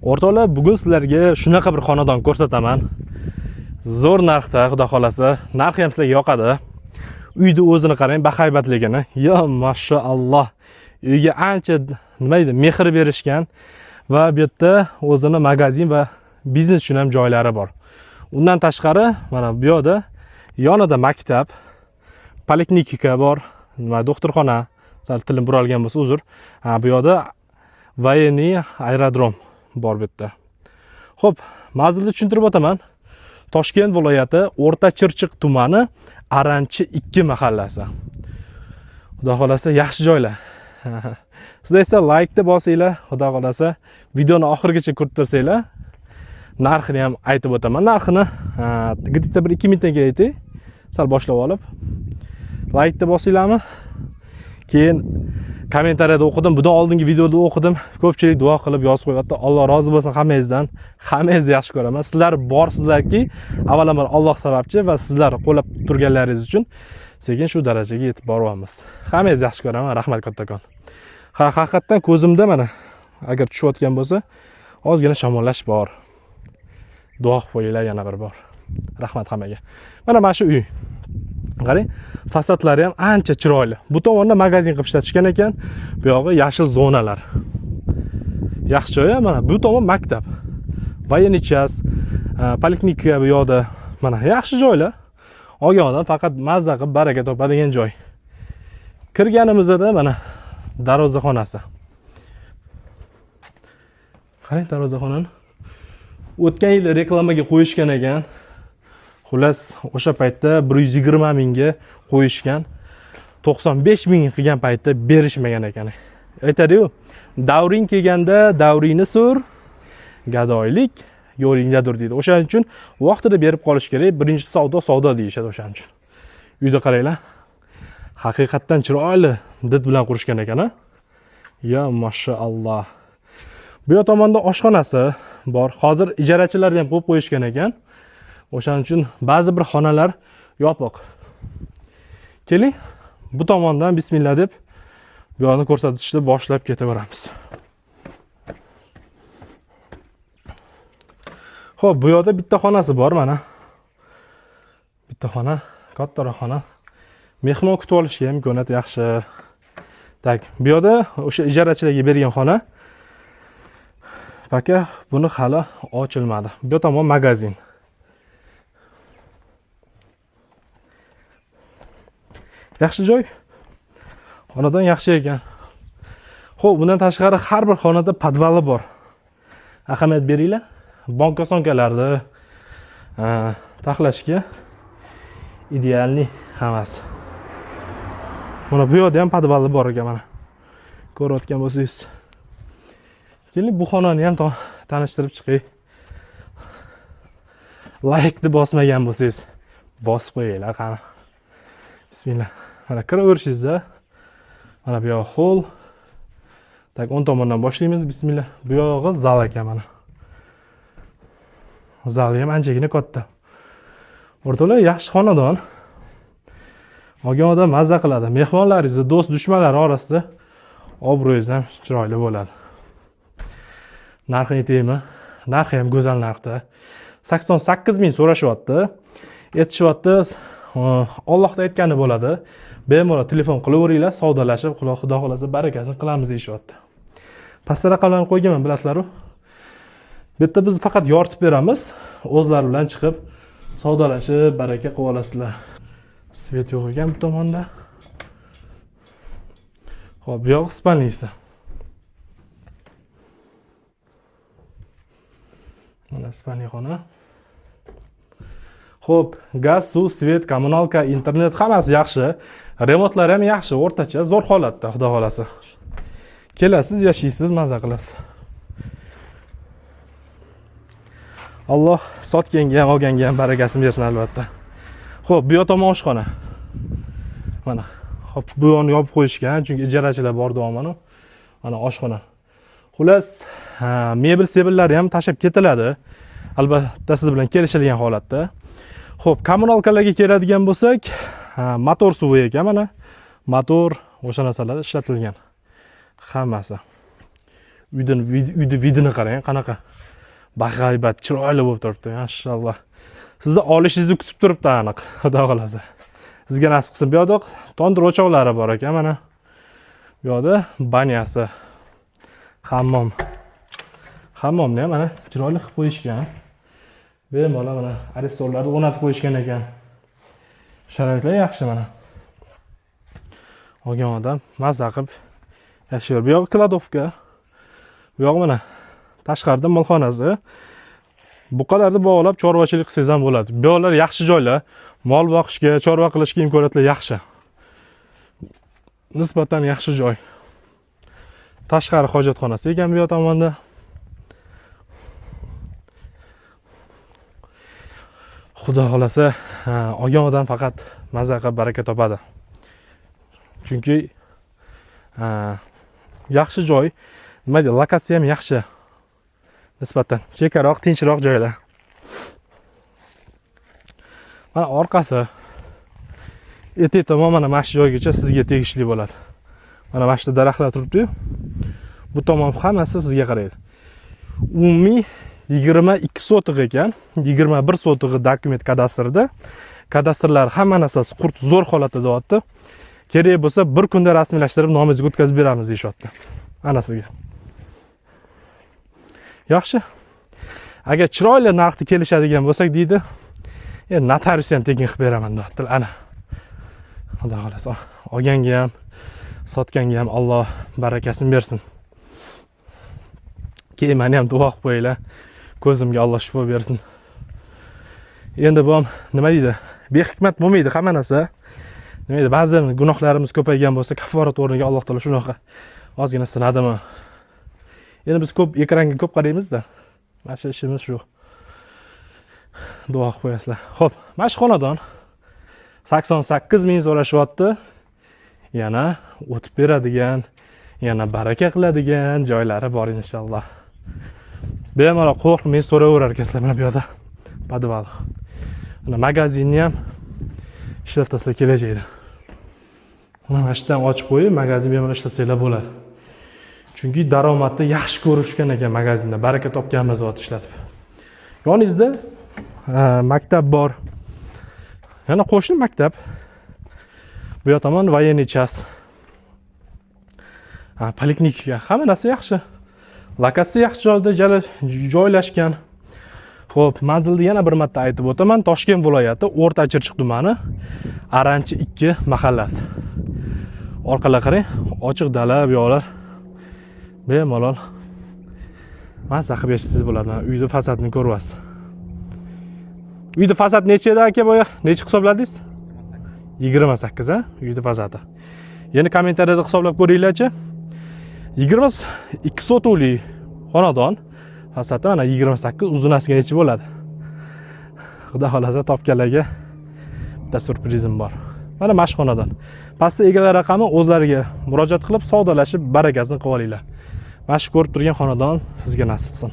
O'rtoqlar, bugun sizlarga shunaqa bir xonadon ko'rsataman. Zo'r narxda, xudo xolasa, narxi ham sizlarga yoqadi. Uyni o'zini qarang, bahaybatligini. Yo, mashalloh. Uyga ancha nima deydi, mehr berishgan va bu yerda o'zini magazin va biznes uchun ham joylari bor. Undan tashqari, mana bu yoqda yonida maktab, poliklinika bor, nima doktorxona, sal tilim buralgan bo'lsa uzr. Ha, bu yoqda военный aerodrom bor bu yerda. Xo'p, manzilni tushuntirib o'taman. Toshkent viloyati O'rta Chirchiq tumani Aranchi 2 mahallasi. Xudo xolasa yaxshi joylar. Sizlar esa laykni bosinglar, xudo xolasa videoni oxirigacha ko'rib tursanglar, narxini ham aytib o'taman. Narxini где-то bir 2 minutdan keyin aytay. Sal boshlab olib. Laykni bosinglarmi? Keyin kommentariyada o'qidim, bundan oldingi videoda o'qidim. Ko'pchilik duo qilib yozib qo'yapti. Alloh rozi bo'lsin hammangizdan. Hammangizni yaxshi ko'raman. Sizlar borsizlarki, avvalambor Alloh sababchi va sizlar qo'llab turganlaringiz uchun sekin shu darajaga yetib boryapmiz. Hammangizni yaxshi ko'raman. Rahmat kattakon. Ha, haqiqatdan ko'zimda mana agar tushayotgan bo'lsa, ozgina shamollash bor. Duo qilib qo'yinglar yana bir bor. Rahmat hammaga. Mana shu uy. Qarang, fasadlari ham ancha chiroyli. Bu tomonda magazin qilib ishlatishgan ekan. Bu yog'i yashil zonalar. Yaxshi joy, mana bu tomon maktab. Военный час, poliklinika bu yoqda. Mana yaxshi joylar. Olgan odam faqat mazza qilib baraka topadigan joy. Kirganimizda mana darvozaxonasi. Qarang darvozaxonani. O'tgan yili reklamaga qo'yishgan ekan. Xullas, o'sha paytda 120 mingga qo'yishgan. 95 ming qilgan paytda berishmagan ekan. Aytadi-yu, davring kelganda davringni sur, gadoylik yo'lingdadir deydi. O'shaning uchun vaqtida berib qolish kerak. Birinchi savdo savdo deyishadi o'shaning uchun. Uyda qaranglar. Haqiqatdan chiroyli did bilan qurishgan ekan, a? Ya mashalloh. Bu yoq tomonda oshxonasi bor. Hozir ijarachilarni ham qo'yib qo'yishgan ekan. O'shaning uchun ba'zi bir xonalar yopiq. Keling, bu tomondan bismillah deb bu yoqni ko'rsatishni boshlab ketaveramiz. Xo'p, bu yoqda bitta xonasi bor mana. Bitta xona, kattaroq xona. Mehmon kutib olishga ham imkoniyat yaxshi. Так, bu yoqda o'sha ijarachilarga bergan xona. Пока buni hali ochilmadi. Bu tomon magazin. Yaxshi joy. Xonadon yaxshi ekan. Xo'p, bundan tashqari har bir xonada podvali bor. Ahamiyat beringlar. Banka sonkalarni taxlashga idealniy hammasi. Mana bu yoqda ham podvali bor ekan mana. Ko'rayotgan bo'lsangiz. Keling, bu xonani ham tanishtirib chiqay. Laykni bosmagan bo'lsangiz, bosib qo'yinglar qani. Bismillah. Mana kiraverishingizda mana bu yoq hol. Так, o'ng tomondan boshlaymiz. Bismillah. Bu yog'i zal ekan mana. Zali ham anchagina katta. O'rtoqlar, yaxshi xonadon. Olgan odam mazza qiladi. Mehmonlaringizni, do'st dushmanlar orasida obro'yingiz ham chiroyli bo'ladi. Narxini aytaymi? Narxi ham go'zal narxda. 88 ming so'rashyapti. Aytishyapti, Allohda aytgani bo'ladi. Bemalol telefon qilaveringlar, savdolashib, Xudo xolasa barakasini qilamiz deyishyapti. Pastda raqamlarni qo'yganman, bilasizlar-ku. Bu yerda biz faqat yoritib beramiz. O'zlari bilan chiqib savdolashib, baraka qilib olasizlar. Svet yo'q ekan bu tomonda. Xo'p, bu yoq spalnisi. Mana spalniy xona. Xo'p, gaz, suv, svet, kommunalka, internet hammasi yaxshi. Remontlari ham yaxshi, o'rtacha, zo'r holatda, xudo xolasa. Kelasiz, yashaysiz, maza qilasiz. Alloh sotganga ham, olganga ham barakasini bersin albatta. Xo'p, bu yoq tomon oshxona. Mana, hop, bu yoqni yopib qo'yishgan, chunki ijarachilar bor davomini. Mana oshxona. Xullas, mebel sebellari ham tashlab ketiladi. Albatta siz bilan kelishilgan holatda. Xo'p, kommunalkalarga keladigan bo'lsak, motor suvi ekan mana. Motor o'sha narsalar ishlatilgan. Hammasi. Uyni вид ini qarang, qanaqa bahaybat, chiroyli bo'lib turibdi, mashalloh. Sizni olishingizni kutib turibdi aniq, xudo xohlasa. Sizga nasib qilsin. Bu yoqda tandir o'choqlari bor ekan mana. Bu yoqda баня si. Hammom. Hammomni ham mana chiroyli qilib qo'yishgan. Bemalol mana aristonlarni o'rnatib qo'yishgan ekan. Sharoitlar yaxshi mana. Olgan odam mazza qilib yashayver. Bu yoq кладовка. Bu yoq mana tashqarida molxonasi. Buqalarni bog'lab chorvachilik qilsangiz ham bo'ladi. Bu yoqlar yaxshi joylar. Mol boqishga, chorva qilishga imkoniyatlar yaxshi. Nisbatan yaxshi joy. Tashqari hojatxonasi ekan bu yoq tomonda. Xudo xohlasa, olgan odam faqat maza qilib baraka topadi. Chunki yaxshi joy, nima deydi, lokatsiya ham yaxshi. Nisbatan chekkaroq, tinchroq joylar. Mana orqasi etak tomon mana shu joygacha sizga tegishli bo'ladi. Mana shu yerda daraxtlar turibdi-yu. Bu tomon hammasi sizga qaraydi. Umumiy 22 sotix ekan, 21 sotixi dokument kadastrda. Kadastrlar hamma narsasi qurt zo'r holatda deyapti. Kerak bo'lsa bir kunda rasmiylashtirib nomingizga o'tkazib beramiz deyishyapti. Ana sizga. Yaxshi. Agar chiroyli narxda kelishadigan bo'lsak deydi, notarius ham tekin qilib beraman deyaptilar. Ana. Xudo xohlasa olganga ham, sotganga ham Alloh barakasini bersin. Keyin meni ham duo qilib qo'yinglar. Ko'zimga Alloh shifo bersin. Endi bu ham nima deydi? Behikmat bo'lmaydi hamma narsa. Nima deydi? Ba'zan gunohlarimiz ko'paygan bo'lsa, kafforat o'rniga Alloh taolo shunaqa ozgina sinadimi? Endi biz ko'p ekranga ko'p qaraymizda. Mana shu ishimiz shu. Duo qilib qo'yasizlar. Xo'p, mana shu xonadon 88 ming so'rashyapti. Yana o'tib beradigan, yana baraka qiladigan joylari bor inshaalloh. Bemalol qo'rqmay so'raverar ekansizlar mana bu yoqda podval. Mana magazinni ham ishlatasizlar kelajakda. Mana shu yerdan ochib qo'yib, magazin bemalol ishlatsanglar bo'ladi. Chunki daromadni yaxshi ko'rishgan ekan magazinda, baraka topganmiz vaqt ishlatib. Yoningizda maktab bor. Yana qo'shni maktab. Bu yoq tomon военный час. Ha, poliklinika, hamma narsa yaxshi. Lokatsiya yaxshi joyda joylashgan. Xo'p, manzilni yana bir marta aytib o'taman. Toshkent viloyati, O'rta Chirchiq tumani, Aranchi 2 mahallasi. Orqalar qarang, ochiq dala bu yoqlar. Bemalol mazza qilib yashasangiz bo'ladi. Mana uyni fasadini ko'ryapsiz. Uyni fasad necha edi aka boya? Necha hisobladingiz? 28 ha? Uyni fasadi. Yana kommentariyada hisoblab ko'ringlarchi. 22 sotuvli xonadon fasadi mana 28, uzunasiga necha bo'ladi? Xudo xohlasa topganlarga bitta syurprizim bor. Mana shu xonadon. Pastda egalar raqami, o'zlariga murojaat qilib, savdolashib, barakasini qilib olinglar. Mana shu ko'rib turgan xonadon sizga nasib qilsin.